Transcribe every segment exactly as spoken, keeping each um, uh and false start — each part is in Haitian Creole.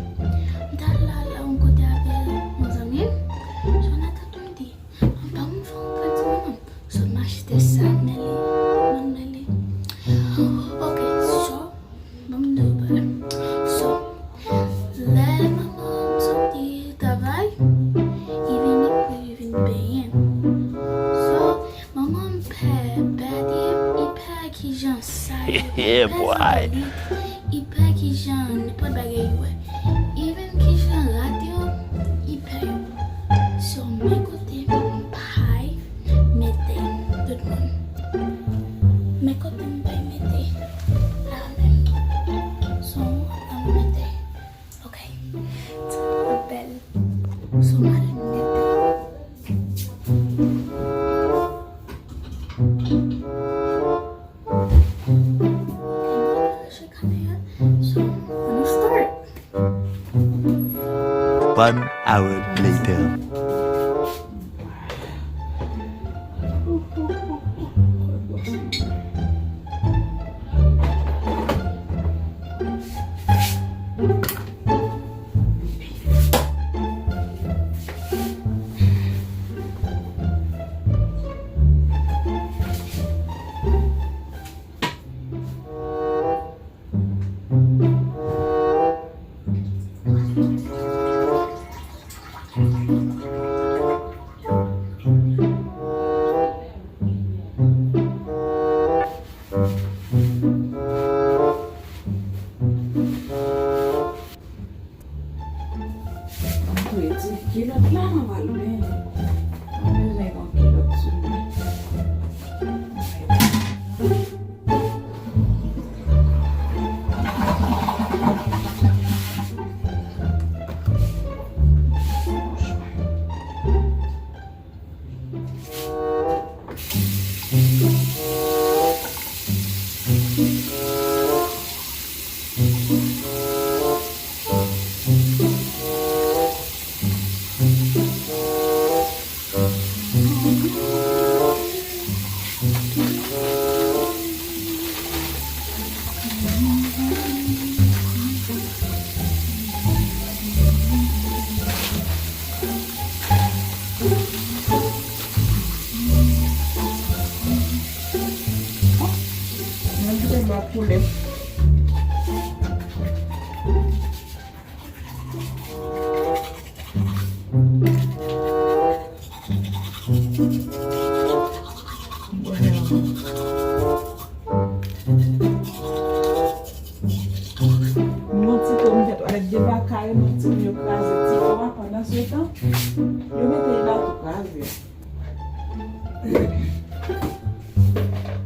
M t al la, la yon kote avè yon zanmi m. Jonathan tou m di, anba m fè yon prank sou manman m. So, m achte sa, men li, mwen men li. Ok, so, ban m di w bagay. So, lè manman m soti travay, li vini pou li vin benyen m. So, manman m pè, pè di, li pè kijan sa ye, li pè zanmi li, li pè kijan nenpòt bagay li wè. Even kijan rad yo, li pè yo. So, men kote m pay mete tout moun. Men kote m pay mete la menm. So, an mete. Ok. Sa bèl. So, m al mete. Ok, m al chèk kamera. So, ann start. One hour later. Antre ti kilòt la, mwen pral benyen. Mwen bezwen yon kilòt sou mwen. Mwen kite m ap koule. Bon, bon. Yon ti pòm fèt, alèk de pa kare, yon ti yo kraze ti pòm a, pandan se tan, yo mete la tou kraze.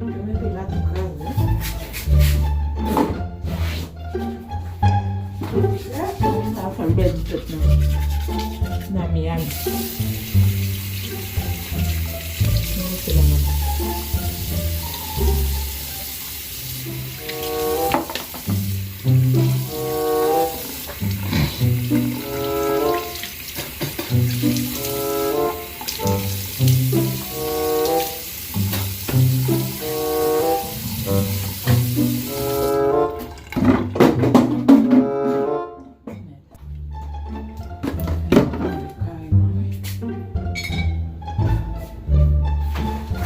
Yo mete la tou kraze. Sa fè bèl fèt nan, nan Miami. Mete la nan.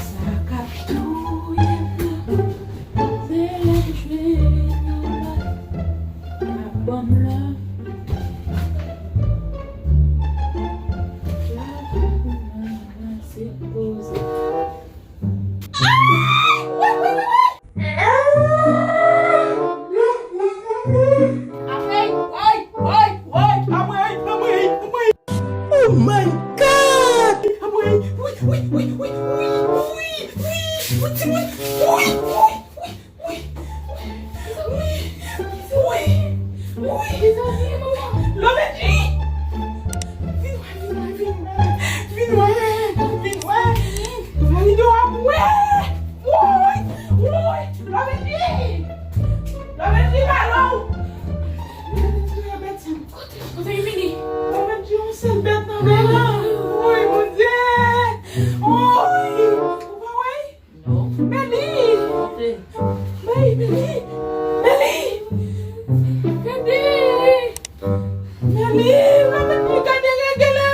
Sa k ap touye m nan, se lè m jwenn yon lòt k ap ban m love. Love pou mwen, mwen se poze. Oh my God! Wi, wi, wi, wi, wi, wi, wi, wi, timoun, wi, wi, wi, wi, wi, wi, wi, wi, wi, wi, Love Angie! Vin wè, vin wè, vin wè, vin wè, vin wè, vin wè, Love Angie! Woy! Woy! Love Angie! Love Angie, balo! Love Angie, yon bèt sa. Kote, kote li vini? Love Angie, yon sèl bèt nan bèt la. Woy, Bondye! Woy! Ou pa wè? Non. Meli! Monte. Meli, Meli! Meli! Meli! Li, mwen menm li gade rege la.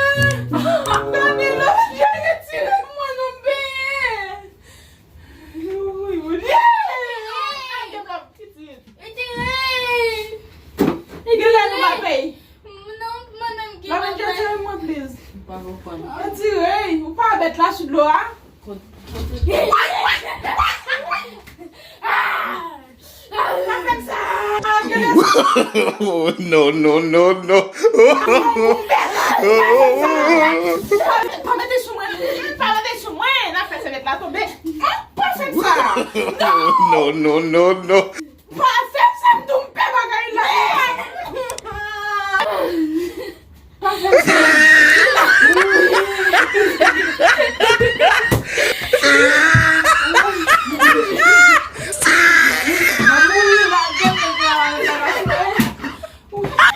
Gade la, retire mwen non m benyen. Wi, wi, wi. Gade la, pitit. Retire. Gade la, nou pa peye. Non, mwen menm ki pa peye. Retire mwen, please. M pa konprann. Retire, ou pa bèt la sou dlo a. Kot, kot. Pa fè m sa! Oh, no, no, no, no. Pa mete sou mwen! Pa mete sou mwen! N ap fè sèvyèt la tonbe! Pa fè m sa! No, no, no, no. Pa fè m sa, m di w m pè bagay la! Pa fè m sa. M ap mouri la, gade sa. Ay,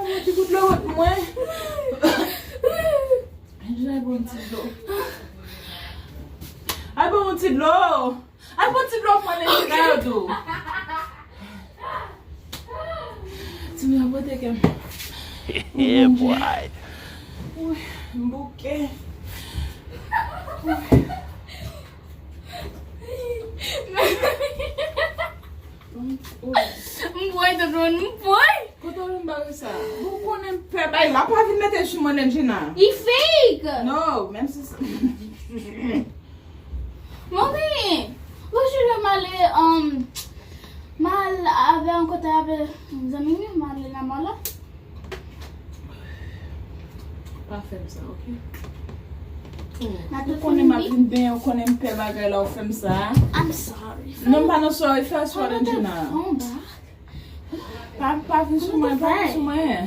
mwen ti gout dlo wont mwen. Ay, ban m ti dlo. Ay, ban m ti dlo. Al pran ti dlo pou mwen, Lejina, yo tou. Ti dlo a pote kè m. Yeah, boy. Wi, m bouke. Wi. M bwè, tonton, m bwè. Kote w vin bare sa? Ou konnen m pè bay la, pa vin mete sou mwen, Lejina. Li fake. No, menm si sa. Mami, ou jure m ale, um, m al avè yon kote avè zanmi m yo, m ale nan mall la. Pa fè m sa, oke? Ou konnen m ap vin benyen, ou konnen m pè bagay la, ou fè m sa. I'm sorry. Non, m pa nan sorry, fè aswè, Lejina. Pa, pa vin sou mwen, pa vin sou mwen.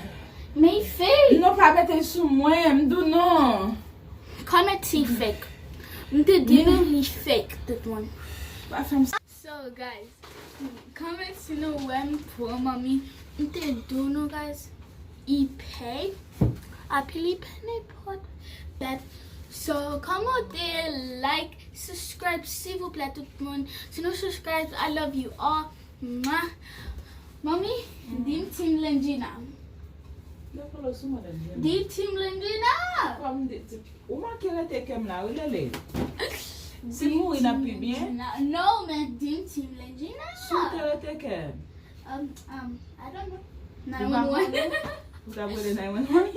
Men li fake. Non, pa mete sou mwen, m di w non. Kòman ti fake? M te di nou li fake, tout moun. Pa fè m sa. So, guys, kòman si nou wè m pran manmi, m te di nou, guys, li pè, epi li pè nenpòt bèt. So, kòmante, like, subscribe, silvouplè, tout moun. Si nou subscribe, I love you all. Mwa. Manmi, di m Team Lendjina. Lè folo sou mwen, Lendjina. Di Team Lendjina. Kòm di, di, ou manke rete kè m la, wi, Lele. Si m mouri, n ap pi byen. No, men di m Team Lendjina. Si w te rete kè m. Um, um, I don't know. Ou pa konnen? Nine one one. Ou t ap rele nine one one?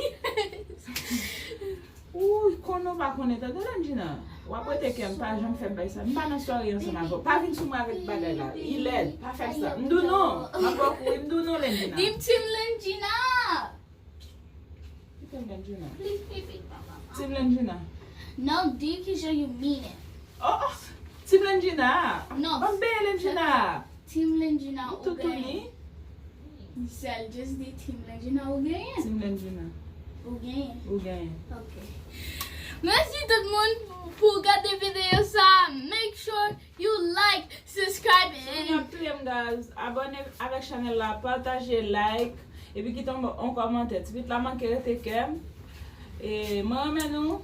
Ou konnen w pa konnen, tande, Lendjina. W ap rete kè m, pa janm fè m bay sa. M pa nan sware ansanm avè w. Pa vin sou mwen avèk bagay la. Li lèd, pa fè sa. M di w non. M ap ba w kouri, m di w non, Lendjina. Di m Team Lendjina. Kite m, Lendjina. Please, baby, papa. Team Lendjina. No, di kijan you mean it. Oh, oh. Team Lendjina. No. Ban m benyen Lendjina. Team Lendjina, ou genyen. Sèl, just di Team Lendjina, ou genyen. Team Lendjina. Ou genyen. Ou genyen. Ok. Mèsi tout moun pou gade videyo sa. Make sure you like, subscribe, and... Si w ap touye m, guys, abòne avèk chanèl la, pataje, like, epi kite yon, yon kòmantè. Ti pitit la manke rete kè m. E mwen renmen nou.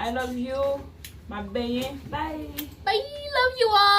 I love you. M ap benyen. Bye. Bye. Love you all.